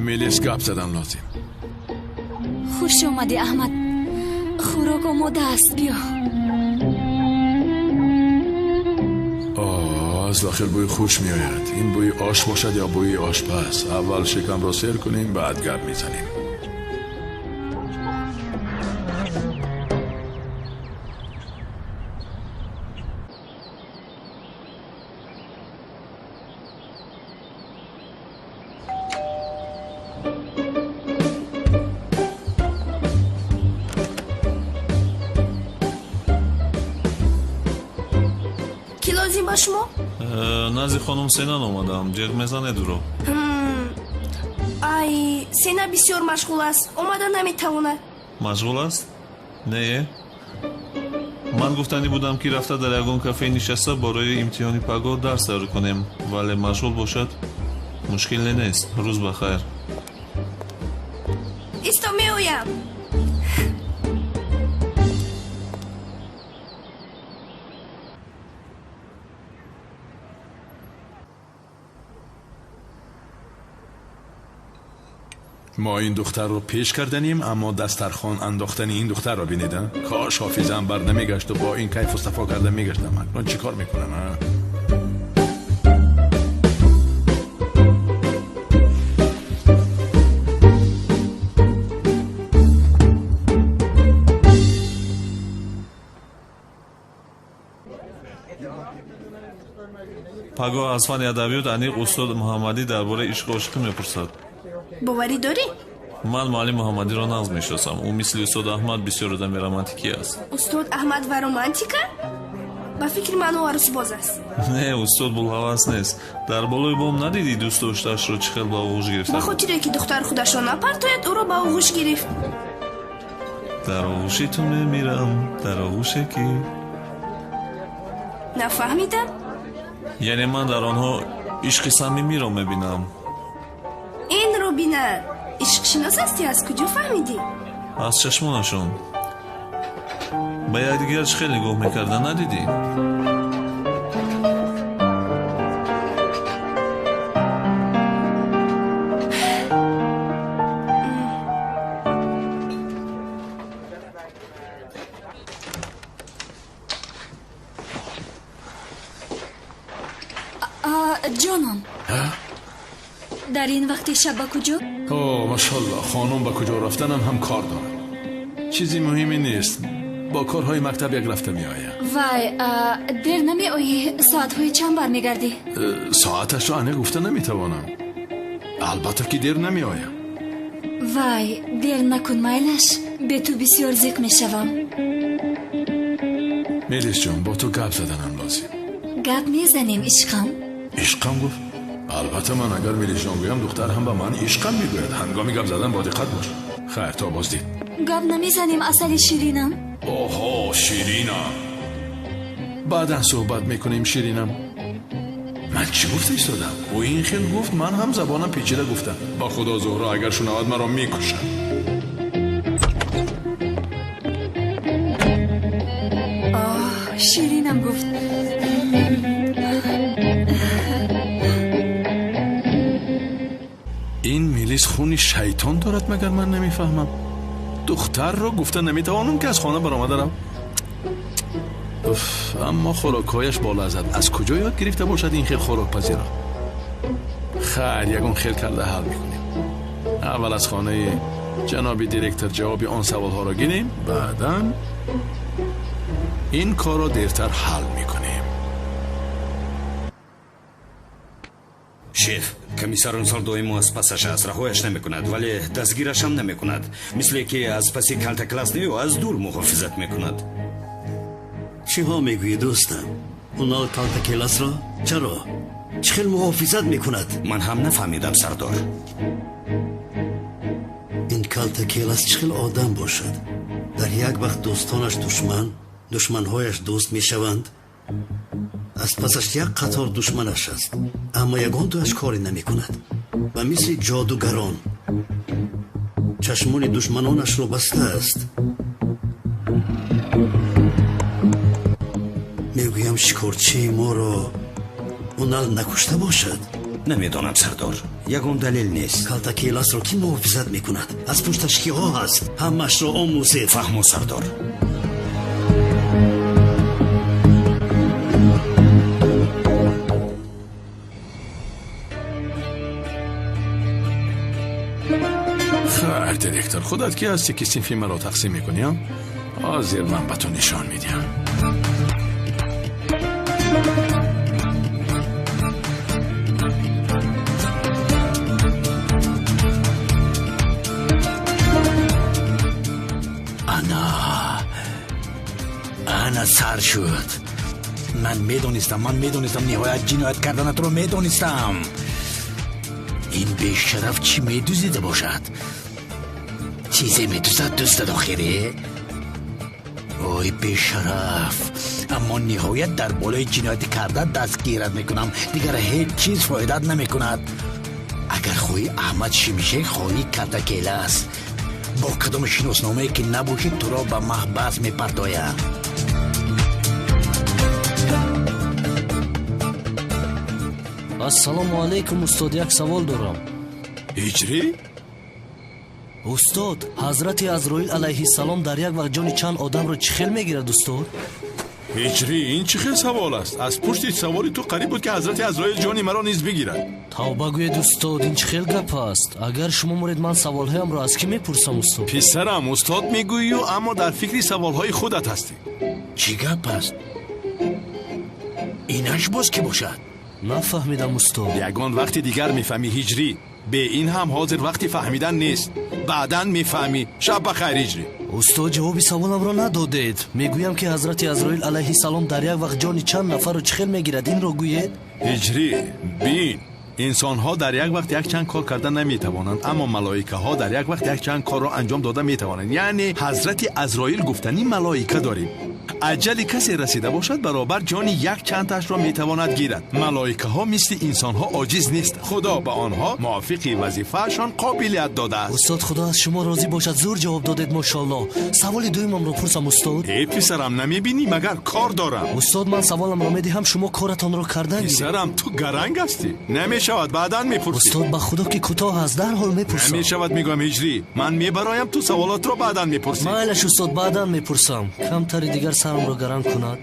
Милис гап задан лозим. Хуш омадӣ, Аҳмад. Хӯрок омода аст, биё. Аз дохил бӯи хуш меояд. Ин бӯи ош бошад ё бӯи ошпаз? Аввал шикамро сер кунем, баъд гап мезанем. Кӣ лозим ба шумо? Назди хонум Сенан омадам. Ҷеғ мезанед ӯро? Ай, Сена бисёр машғул аст, омада наметавонад. Машғул аст? Не, ман гуфтанӣ будам, ки рафта дар ягон кафе нишаста барои имтиҳони пагоҳ дарс тайёр кунем, вале машғул бошад, мушкиле нест. Рӯз ба хайр. Исто, меоям. Мо ин духтарро пеш карданем, аммо дастархон андохтани ин духтарро бинедам. Кош ҳофизам бар намегашту бо ин кайфу сафо карда мегаштам. Акнун чӣ кор мекунам, а? Пагоҳ аз фанни адабиёт аниқ устод Муҳаммадӣ дар бораи ишқу ошиқӣ мепурсад. Боварӣ дорӣ? Ман муаллим Муҳаммадиро нағз мешиносам. Ӯ мисли устод Аҳмад бисёр одами романтикӣ аст. Устод Аҳмад ва романтика? Ба фикри ман, ӯ арӯсбоз аст. Не, устод булҳавас нест. Дар болои бом надидӣ, дӯст доштаашро чӣ хел ба оғӯш гирифта? Ба хотире ки духтар худашро напартояд, ӯро ба оғӯш гирифт. Дар оғӯши ту мемирам, дар оғӯше ки Нафаҳмидам. Яъне ман дар онҳо ишқи самимиро мебинам. Инро бина, ишқшинос ҳастӣ? Аз куҷо фаҳмидӣ? Аз чашмонашон. Ба якдигар чӣ хел нигоҳ мекарда, надидӣ? Ҷонам, дар ин вақти шаб ба куҷо? О, машалло, хонум ба куҷо рафтанам ҳам кор дорад. Чизи муҳиме нест, бо корҳои мактаб як рафта меоям. Вай, дер намеоӣ? Соатҳои чанд бармегардӣ? Соаташро аниқ гуфта наметавонам. Албатта ки дер намеоям. Вай, дер накун, майлаш, бе ту бисёр зиқ мешавам. Мелисҷон, бо ту гап заданам лозим. Гап мезанем, ишқам. Ишқам гуфт? Албатта, ман агар Мелисҷон гӯям, духтар ҳам ба ман ишқам мегӯяд. Ҳангоми гап задан бо диққат бош. Хайр, то боздид. Гап намезанем, асали ширинам. Оҳо, ширинам, баъдан суҳбат мекунем, ширинам. Ман чӣ гуфта истодам? Ӯ ин хел гуфт, ман ҳам забонам печида гуфтам. Ба худо, Зуҳро агар шунавад, маро мекушад. Оҳ, ширинам гуфт. Ин Мелис хуни шайтон дорад, магар ман намефаҳмам. Духтарро гуфта наметавонам, ки аз хона баромада рав. Уф, аммо хӯрокҳояш болаззат. Аз куҷо ёд гирифта бошад ин хел хӯрокпазиро? Хайр, ягон хел карда ҳал мекунем. Аввал аз хонаи ҷаноби директор ҷавоби он саволҳоро гирем, баъдан ин корро дертар ҳал мекунем. Шеф, комиссар Унсал доимо аз пасаш аст, раҳояш намекунад, вале дастгирашам намекунад. Мисле ки аз паси Калтакелас не, аз дур муҳофизат мекунад. Чиҳо мегӯӣ, дӯстам? Унал Калтакеласро чаро чӣ хел муҳофизат мекунад? Ман ҳам нафаҳмидам, сардор. Ин Калтакелас чӣ хел одам бошад? Дар як вақт дӯстонаш душман, душманҳояш дӯст мешаванд. Аз пасаш як қатор душманаш аст, аммо ягон дуаш коре намекунад. Ба мисли ҷодугарон чашмони душманонашро бастааст. Мегӯям, шикорчии моро Унал накушта бошад? Намедонам, сардор, ягон далел нест. Калтакеласро кӣ муҳофизат мекунад? Аз пушташ киҳо ҳаст? Ҳамаашро омӯзед. Фаҳмо, сардор. Хайр, директор, худат ки ҳастӣ, ки синфи маро тақсим мекунӣ? Ҳозир ман ба ту нишон медиҳам. Ана, ана сар шуд. Ман медонистам, ман медонистам, ниҳоят ҷиноят карданатро медонистам. Ин бешараф чӣ медузида бошад? Чизе медузад, дуздад охире. Ой, бешараф, аммо ниҳоят дар болои ҷинояти карда дастгират мекунам. Дигар ҳеҷ чиз фоидат намекунад. Агар хоҳӣ Аҳмад Шимшек, хоҳӣ Калтакелас, бо кадом шиносномае ки набошӣ, туро ба маҳбас мепартоям. Ассалому алайкум, устод, як савол дорам. Ҳиҷрӣ? Устод, ҳазрати Азроил алайҳиссалом дар як вақт ҷони чанд одамро чӣ хел мегирад, устод? Ҳиҷрӣ, ин чӣ хел савол аст? Аз пушти саволи ту қариб буд, ки ҳазрати Азроил ҷони маро низ бигирад. Тавба гӯед, устод, ин чӣ хел гап аст? Агар шумо муред, ман саволҳоямро аз кӣ мепурсам, устод? Писарам, устод мегӯию, аммо дар фикри саволҳои худат ҳастӣ. Чӣ гап аст? Инаш боз кӣ бошад? Нафаҳмидам, устод. Ягон вақти дигар мефаҳмӣ, Ҳиҷрӣ. Бе ин ҳам ҳозир вақти фаҳмидан нест. Баъдан мефаҳмӣ. Шаб ба хайр, Ҳиҷрӣ. Устод, ҷавоби саволамро надодед. Мегӯям, ки ҳазрати Азроил алайҳиссалом дар як вақт ҷони чанд нафарро чӣ хел мегирад? Инро гӯед. Ҳиҷрӣ, бин, инсонҳо дар як вақт якчанд кор карда наметавонанд, аммо малоикаҳо дар як вақт якчанд корро анҷом дода метавонанд. Яъне ҳазрати Азроил гуфтани малоика дорем. Аҷали касе расида бошад, баробар ҷони якчандташро метавонад гирад. Малоикаҳо мисли инсонҳо оҷиз нест. Худо ба онҳо мувофиқи вазифаашон қобилият додааст. Устод, худо аз шумо розӣ бошад. Зур ҷавоб додед, мошоаллоҳ. Саволи дуюмамро пурсам, устод? Э, писарам, намебинӣ, магар кор дорам. Устод, ман саволамро медиҳам, шумо коратонро кардан гиред. Писарам, ту гаранг ҳастӣ. Намешавад, баъдан мепурсӣ. Устод, ба худо ки кӯтоҳ аст, дарҳол мепурсам. Намешавад, мегӯям, Ҳиҷрӣ. Ман мебароям, ту саволотро баъдан мепурсӣ. Майлаш, устод, баъдан мепурсам. Камтари дигар сарамро гаранг кунад.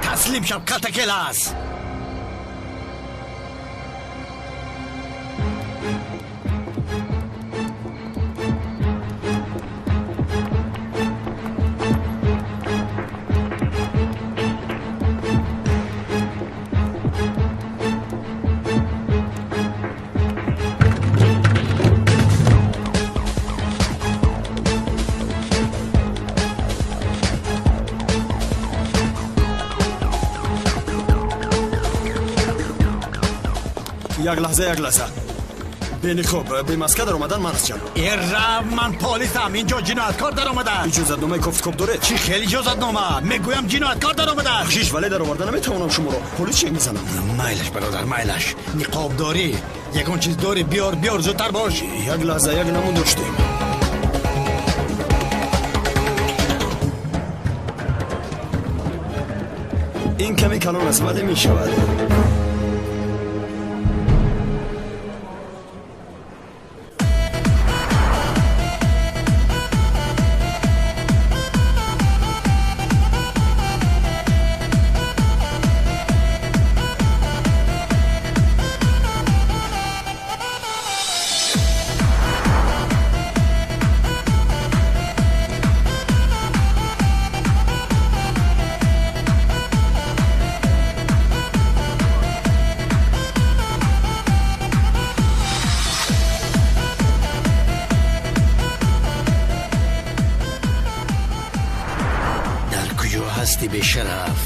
Таслим шав, калтакелас. Як лаҳза, як лаҳза. Бениқоб, бемаска даромадан ман аст, ҷаноб. Э, рав, ман полисам. Инҷо ҷинояткор даромадааст. Иҷозатномаи кофткоб доред? Чӣ хел иҷозатнома? Мегӯям, ҷинояткор даромадааст. Бахшиш, вале дароварда наметавонам шуморо. Полис чек мезанам. Майлаш, бародар, майлаш. Ниқоб дорӣ? Ягон чиз дорӣ? Биёр, биёр, зудтар бош. Як лаҳза, як намун доштем. Ин каме калон аст, вале мешавад. Куҷо ҳастӣ бешараф?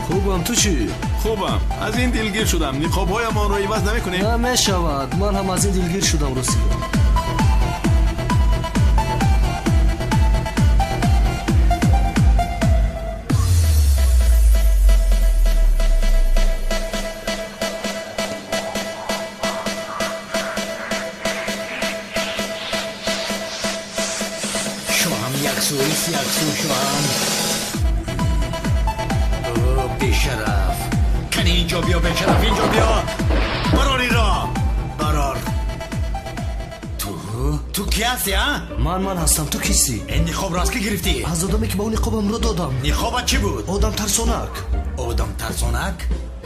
Хубам, ту чӣ? Хубам. Аз ин дилгир шудам. Ниқобҳоямонро иваз намекунем? Намешавад. Ман ҳам аз ин дилгир шудам, ростӣ. Шоҳам як су, як су, шоҳам. Бешараф, кани инҷо биё, бешараф, инҷо биё, барор инро, барор. Ту ки ҳастӣ, а? Ман ҳастам, ту кистӣ? Ин ниқобро аз ки гирифтӣ? Аз одаме ки ба ӯ ниқобамро додам. Ниқобат чӣ буд? Одам тарсонак. Одам тарсонак?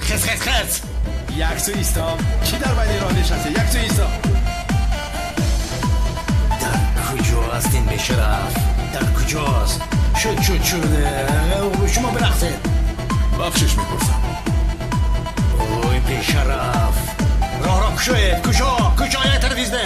Хес, хес, хес! Як су исто. Чӣ дар байни роҳ нишастӣ? Як су исто. Дар куҷо аст ин бешараф? Дар куҷост? Шуд, шуд, шуд. Шумо бирақсед. Бахшиш мепурсам. Ой, бешараф, роҳро кушоед, кушо, кушо, як тараф изде.